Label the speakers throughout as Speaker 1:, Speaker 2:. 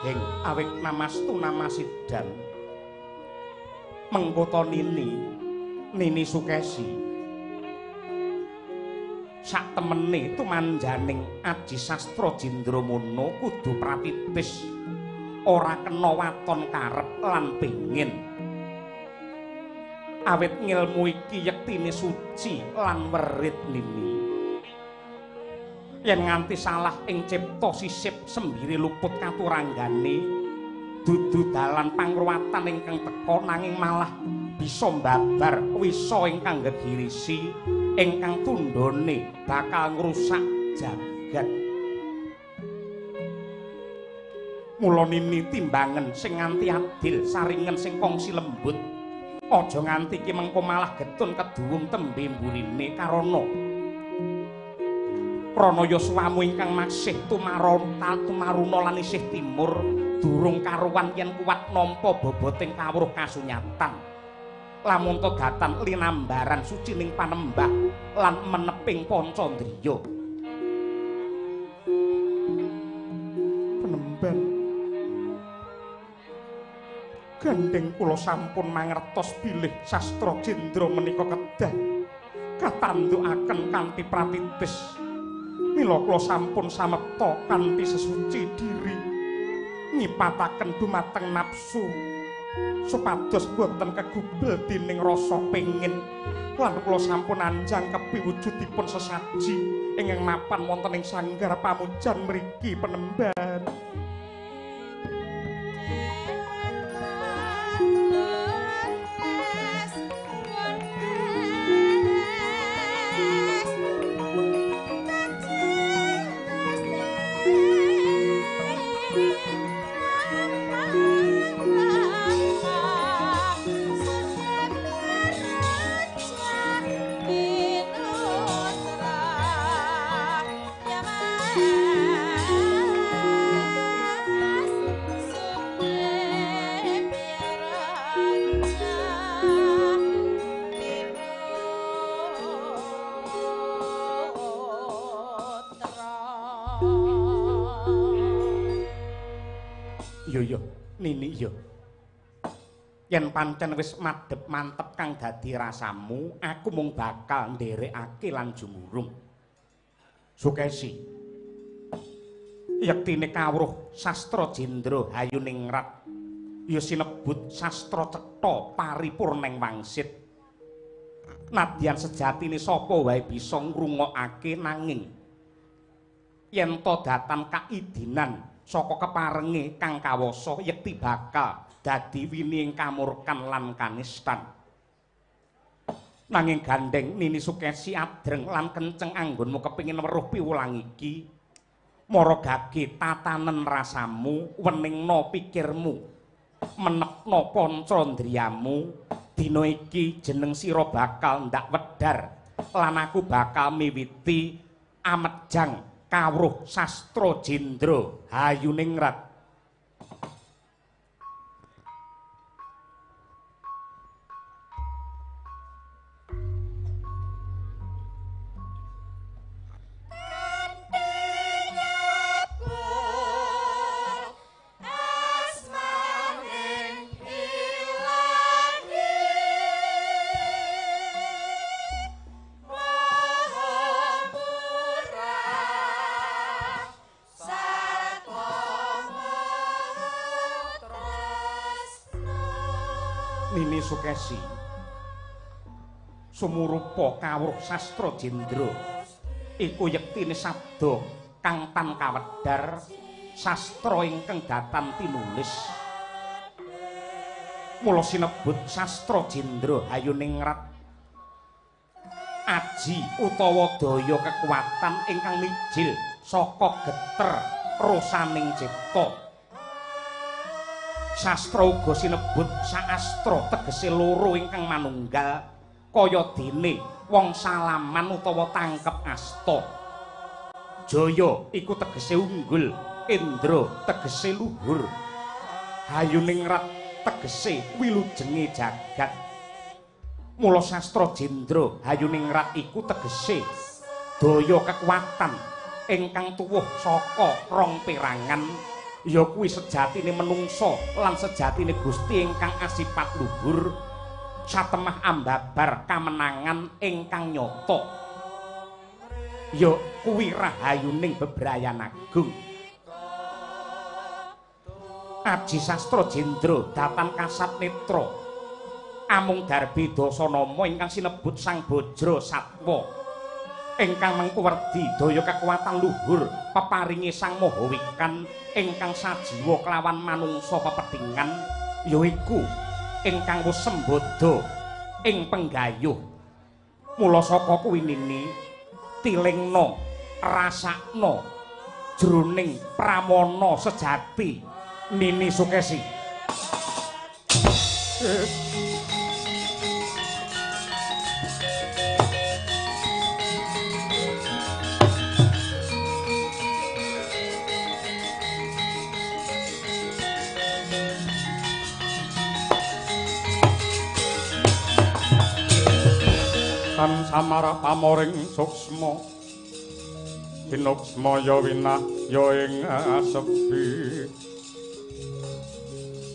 Speaker 1: Heng awit namastu namasidan mengko to Nini, Nini Sukesi sak temene tumanjaning aji sastra Jendramana kudu pratitis, ora kena waton karep lan pengin. Awit ngilmu iki yektine suci lan werit Nini. Yen nganti salah ing cipta sisip sembire luput katuranggane, dudu dalan pangruwatan ingkang teka nanging malah bisa mbabar wisa ingkang gegirisi ingkang tundhone bakal ngrusak jagat. Mula Nini timbangen sing nganti adil, saringen sing kongsi lembut. Aja nganti ki mengko malah getun keduwung tembe mburine karana prana yuswamu ingkang masih tumaruna lan isih timur durung karuwan yen kuat nampa boboting kawruh kasunyatan. Lamun to datan linambaran sucining panembah lan meneping pancandriya. Penemban gandeng kula sampun mangertos bilih sastra jendra menika kedah katandukaken kanthi pratitis. Mila kula sampun samekta kanthi sesuci diri nyipataken dumateng nafsu supados boten kegubel dening rasa pengin, lan kula sampun anjang kepiwujudipun sesaji ingkang mapan wonten ing sanggar pamujan mriki penemban. Yo Nini yo. Yen pancen wis madhep mantep kang dadi rasamu, aku mung bakal nderekake lan jumurung. Sukesi. Yektine kawruh sastra jendra hayuningrat ya sinebut sastra cetha paripurneng wangsit. Nadyan sejatine sapa wae bisa ngrungokake, nanging yen to datan kaidinan saka keparenge kang kawasa yekti bakal dadi wini ing kamurkan lan kanistan. Nanging gandeng Nini Sukesi adreng lan kenceng anggonmu kepingin weruh piwulang iki, mara gage tatanen rasamu, weningna pikirmu, menepna pancandriyamu. Dina iki jeneng sira bakal ndak wedhar lan aku bakal miwiti amejang kawruh sastra jendra hayuningrat. Nini Sukesi sumurupa kawruh sastra jendra iku yektine sabda kang tan kawedhar sastra ingkang datan tinulis. Mula sinebut sastra jendra hayuningrat aji utawa daya kekuatan ingkang mijil saka geter rosaning cipta. Sastra uga sinebut saastra tegese loro ingkang manunggal kaya dene wong salaman utawa tangkep asta. Jaya iku tegese unggul, Indra tegese luhur, hayuningrat tegese wilujenge jagat. Mula sastra jendra hayuningrat iku tegese daya kekuatan ingkang tuwuh saka rong perangan Ya kuwi sejatine menungsa lan sejatine Gusti ingkang asipat luhur, satemah ambabar kamenangan ingkang nyata. Ya kuwi rahayuning bebrayan agung. Aji Sastra Jendra datan kasat netra amung darbi dasanama ingkang sinebut Sang Bajra Satwa ingkang mengku werdi daya kekuatan luhur peparingi Sang Maha Wikan ingkang sajiwa kelawan manungsa pepedhingan, yaiku ingkang wis sembada ing penggayuh. Mula saka kuwi nini tilingna rasakna jroning pramana sejati Nini Sukesi.
Speaker 2: Tan samara pamoring suksma tinuksma ya winah ya ing asepi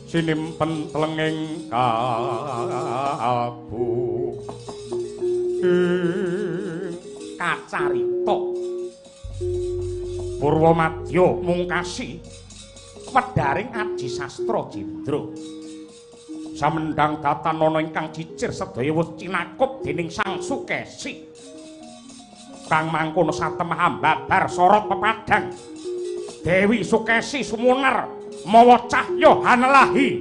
Speaker 2: sinimpen tlenging kalbu
Speaker 1: kacarita Purwa Madya mungkasi wedharing Aji Sastra Jendra. Samendhang datan ana ingkang cicir sedaya wis cinakup dening Sang Sukesi. Kang mangkono satemah ambabar sorot pepadang Dewi Sukesi sumunar mawa cahya hanelahi.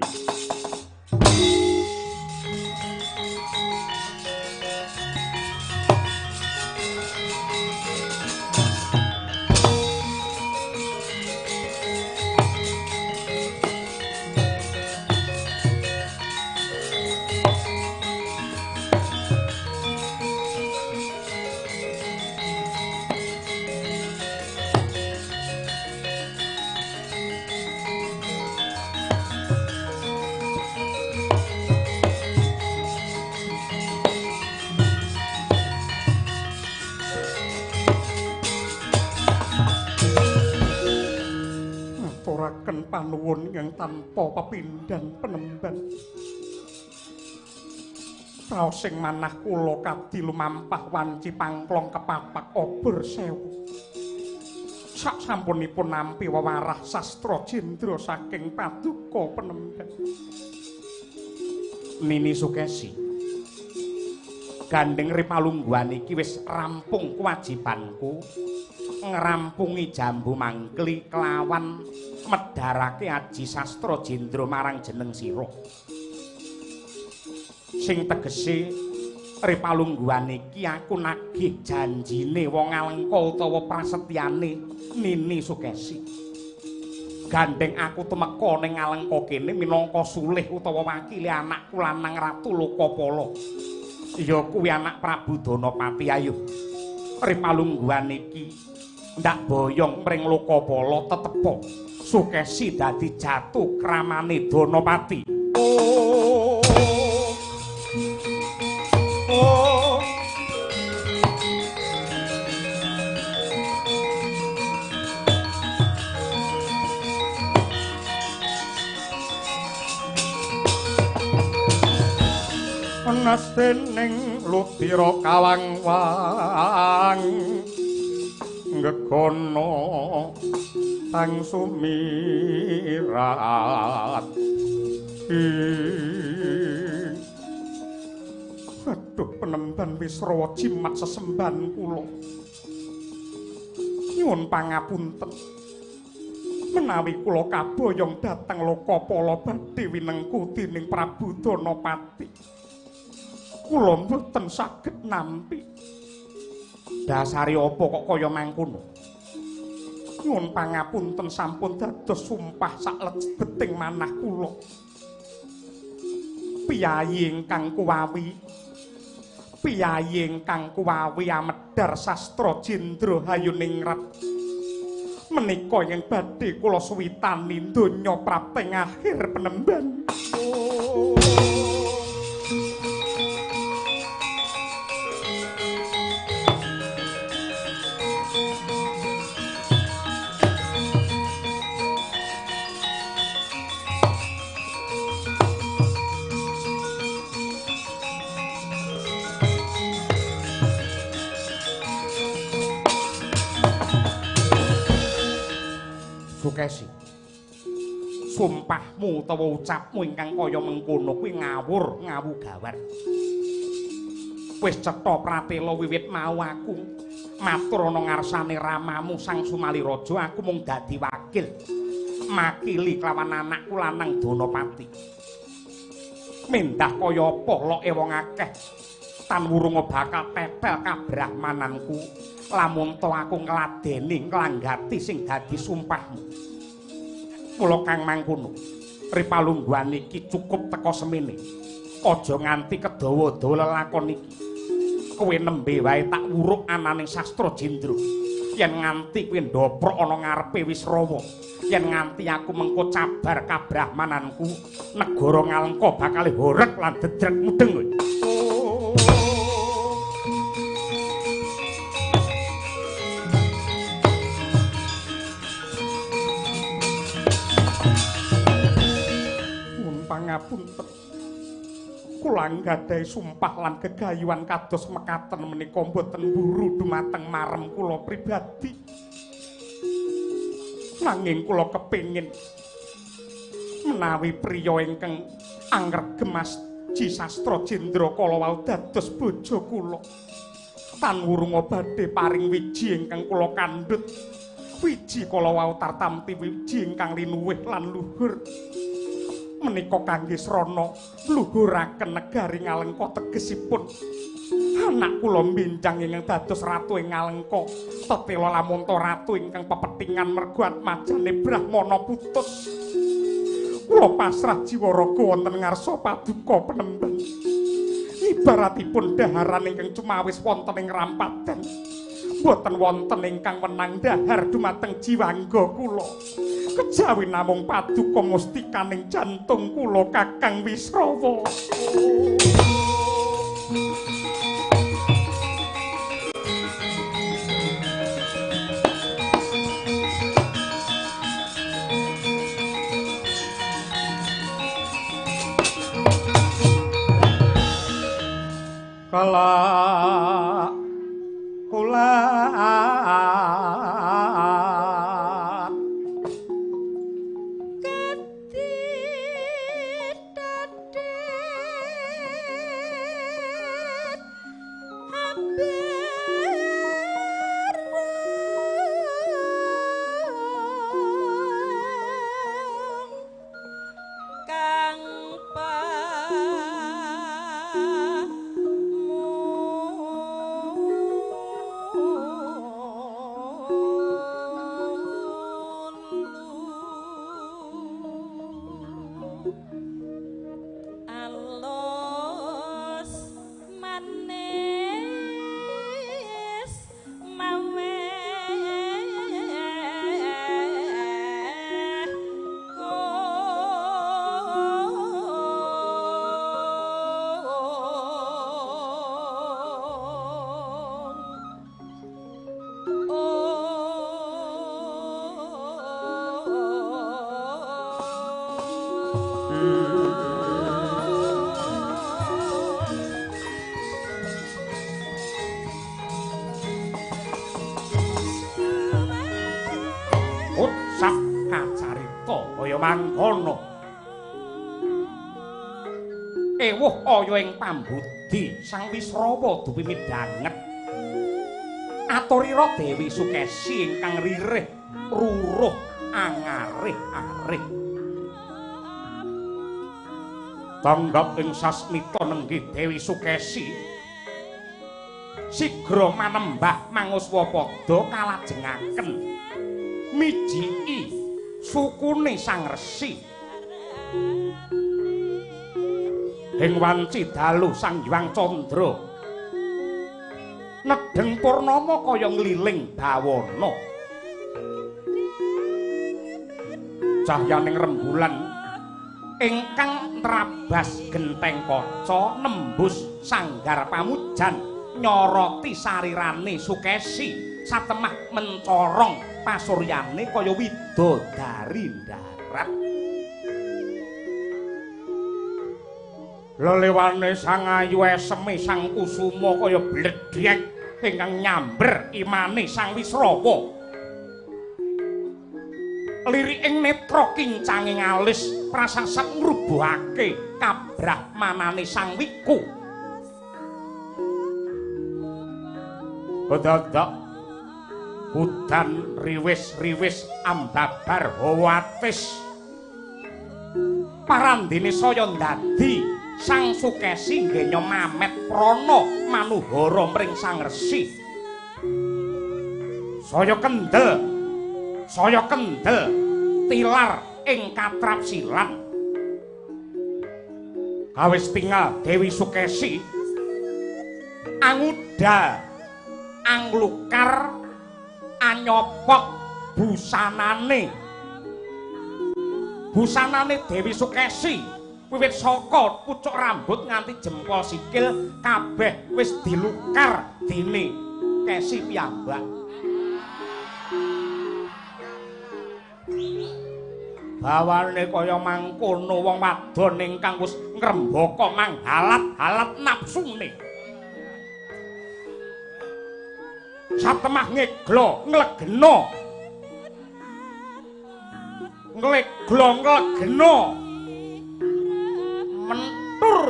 Speaker 1: Panuwun ingkang tanpa pepindhan penemban. Raos sing manah kula kadhi lumampah wanci pangklong kepapak obor sewu. Sak sampunipun nampi wewarah sastra jendra saking paduka penemban. Nini Sukesi, gandeng ripalungguhan iki wis rampung kewajibanku ngrampungi jambu mangkli kelawan medharake Aji Sastra Jendra marang jeneng sira. Sing tegese ripalungguhan iki aku nagih janjine wong Alengka utawa prasetyane Nini Sukesi. Gandeng aku tumeka ning Alengka kene minangka sulih utawa wakile anakku lanang Ratu Lokapala. Ya kuwi anak Prabu Danapati. Ayo ripalungguhan iki ndak boyong mring Lokapala tetepa Sukesi dadi jatuh kramane Danapati.
Speaker 2: Oh, oh. Dening ludira kawang-wang nggegono tang sumirat.
Speaker 1: Aduh penemban Wisrawa jimat sesembahan kula. Nyuwun pangapunten menawi kula kaboyong dhateng Lokapala badhe winengku dening Prabu Danapati. Kula mboten saged nampi. Dasare apa kok kaya mangkono? Nyuwun pangapunten sampun dados sumpah saklebeting manah kula. Piyayi ingkang kuwawi, piyayi ingkang kuwawi amedhar sastra jendra hayuningrat menika ingkang badhe kula suwitani donya prapting akhir penemban. Oh. Sukesi, sumpahmu utawa ucapmu ingkang kaya mengkono kuwi ngawur ngawu gawat. Wis cetha pratela wiwit mau aku matur ana ngarsane ramamu Sang Sumaliraja, aku mung dadi wakil makili kelawan anakku lanang Danapati. Mendah kaya apa loke wong akeh tan wurunga bakal tetel kabrahmananku lamun to aku ngladeni nglanggati sing dadi sumpahmu. Mula kang mangkono ripalungguhan iki cukup teka semene. Aja nganti kedawa-dawa lelakon iki. Kowe nembe wae tak wuruk anane Sastra Jendra. Yen nganti kowe ndoprok ana ngarepe Wisrawa, yen nganti aku mengko cabar kabrahmananku, negara Ngalengka bakal horeg lan dedrek mudeng kowe.
Speaker 2: Nyuwun pangapunten. Kula nggadahi sumpah lan gegayuhan kados mekaten menika mboten mburu dumateng marem kula pribadi. Nanging kula kepingin menawi priya ingkang angregem Aji Sastra Jendra kala wau dados bojo kula. Tan wurunga badhe paring wiji ingkang kula kandhut. Wiji kala wau tartamti wiji ingkang linuwih lan luhur. Menika kangge srana luhuraken negari Ngalengka tegesipun anak kula mbinjang ingkang dados ratu ing Ngalengka tetela lamunta ratu ingkang pepethingan mergo atmajane Brahmana putus. Kula pasrah jiwa raga wonten ngarsa paduka penemban. Ibaratipun daharan ingkang cumawis wonten ing rampadan, boten wonten ingkang wenang dahar dumateng jiwangga kula. Kejawi namung paduka mustikaning jantung kula Kakang Wisrawa.
Speaker 1: Kala kula mangkono. Ewuh aya ing pambudi Sang Wisrawa dupi midhanget. Aturira Dewi Sukesi ingkang ririh ruruh angarih-arih. Tanggap ing sasmita nenggih Dewi Sukesi sigra manembah manguswapada kalajengaken mijiki sukune Sang Resi. Ing wanci dalu Sang Hyang Candra nedheng purnama kaya ngliling bawana. Cahyaning rembulan ingkang nrabas genteng kaca nembus sanggar pamujan nyoroti sarirane Sukesi satemah mencorong pasuryane kaya widodari ndarat. Lelewane Sang Ayu eseme Sang Kusuma kaya bledhek ingkang nyamber imane Sang Wisrawa. Liriking netra kincange alis prasasat ngrubuhake kabrahmanane Sang Wiku. Dadak udan riwis-riwis ambabar hawa atis. Parandene saya ndadi Sang Sukesi nggenya mamet prana manuhara mring Sang Resi. Saya kendel tilar ing katrapsilan. Kawis tingal Dewi Sukesi angudal anglukar anyopok busanane. Busanane Dewi Sukesi wiwit saka pucuk rambut nganti jempol sikil kabeh wis dilukar dene Kesi piyambak. Bawane kaya mangkono wong wadon ingkang wis ngrembaka manghalat-halat nafsune. Satemah ngeglo nglegena. Ngleglo nglegena. Mentur.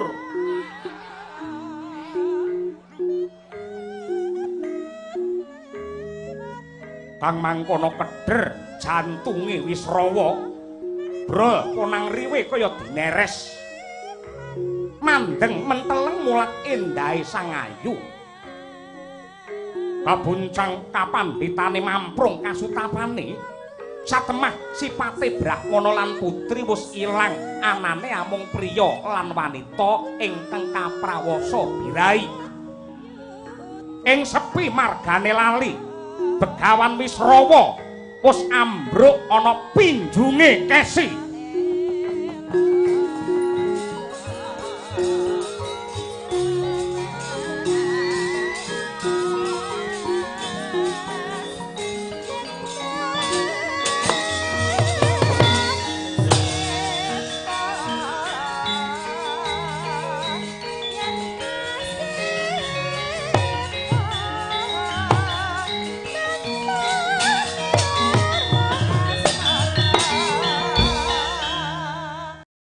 Speaker 1: Kang mangkono keder jantunge Wisrawa. Bro konang riwe kaya dineres. Mandeng menteleng mulat endahe Sang Ayu. Kabuncang kapandhitane mamprung kasutapane. Satemah sipate brahmana lan putri wis ilang, anane amung priya lan wanita ingkang kaprawasa birai. Ing sepi margane lali, Begawan Wisrawa wis ambruk ana pinjunge Kesi.